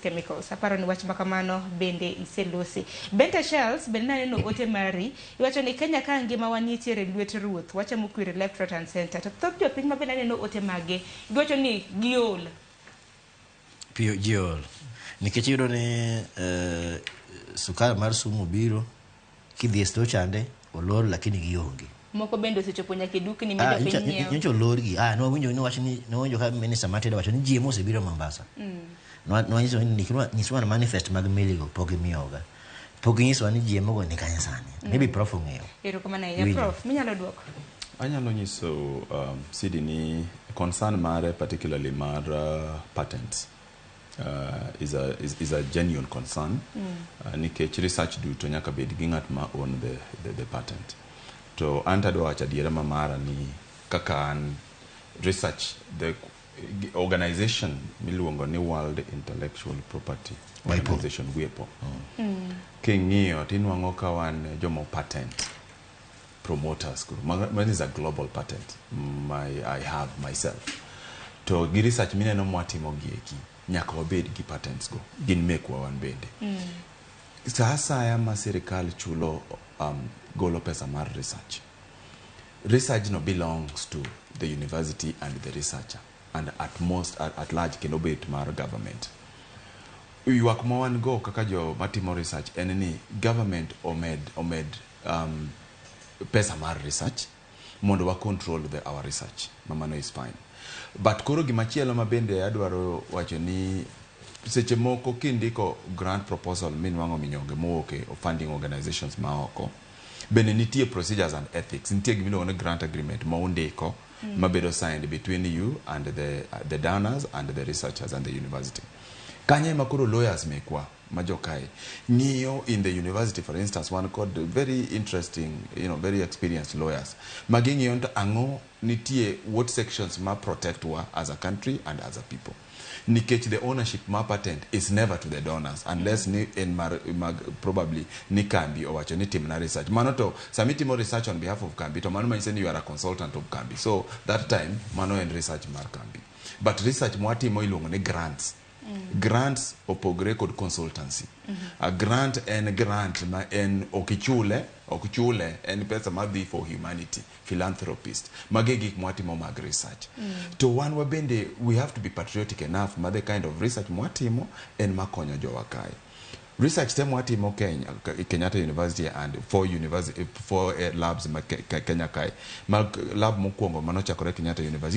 Chemicals. Aparo ni wach makamano bende iselosi. Benta Charles, bende naneno ote mari. Iwacho ni Kenya ka ngima wa nitiere lwet ruoth. Wachamo kwiri left, right and center. To thoth jopiny ma bende aneno ote mage, giwacho ni giol. Piyo ji ol. Nikech iyudo ni sukari mar sumu biro, kidhi e store chande, olor lakini gionge. Moko bende osechopo nyaka e dukni ma jopiny nyiewo. Nyocha olorgi. Ah, nwawinjo ni wach ni nwawinjo ka minister mar tedo wacho ni GMO osebiro Mombasa. Nwanyiso ni nyiswa manifest mag meligo pok gimiyoga. Pok ginyisowa ni GMO go ni kanye sani. Maybe prof ong'eyo. Erokamano ahinya. Iwinjo. Prof, minyalo duoko? Anyalo nyiso Sidi ni concern mare, particularly mar patents, is a genuine concern nikech research duto nyaka bed gi ng'at ma own the patent. To an to adwa wacho adiera ma mara ni kaka an research, the organization miluongo ni World Intellectual Property WIPO. Organization, WIPO. King'iyo tinwang'o ka wan jomo patent promoters koro mano is a global patent I have myself. To gi research mineno mwatimo gi eki nyaka wabed gi patents go, gin mekwa wan bende. Sa asaya ma sirikal chulo, golo pesa mar research, research no belongs to the university and the researcher and at most at large kendo bet mar government. Ywak ma wan go kaka jo matimo research en ni government omed pesa mar research mondo wa control our research ma mano is fine. But koro gimachielo ma bende adwaro wacho ni seche moko kindiko grant proposal minwang'o minyonge mowuok e funding organizations ma oko, bende nitie procedures and ethics. Nitie gimiluongo ni grant agreement ma undiko mabedo signed between you and the donors and the researchers and the university. Kanyo ema koro lawyers mekwa ma jokae ng'iyo. In the university, for instance, wan kod very interesting, very experienced lawyers ma ging'iyo to ang'o nitie, what sections ma protect wa as a country and as a people, nikech the ownership ma patent is never to the donors unless ni en mar, mag, probably ni kambi owacho ni timna research. Mano to sami timo research on behalf of kambi, to mano manyiso ni you are a consultant of kambi. So that time mano en research mar kambi. But research mwatimo iluongo ni grants. Grants opogre kod consultancy. A grant en grant ma en ok ichule, ok chule, en pesa madhi for humanity, philanthropist. Magi e gik mwatimo mag research. To wan wabende we have to be patriotic enough ma the kind of research mwatimo en makonyo jowa kae. Research te mwatimo Kenya, Kenyatta University and four university, four labs ma Kenya kae. Mag lab mokwongo manochakore Kenyatta University.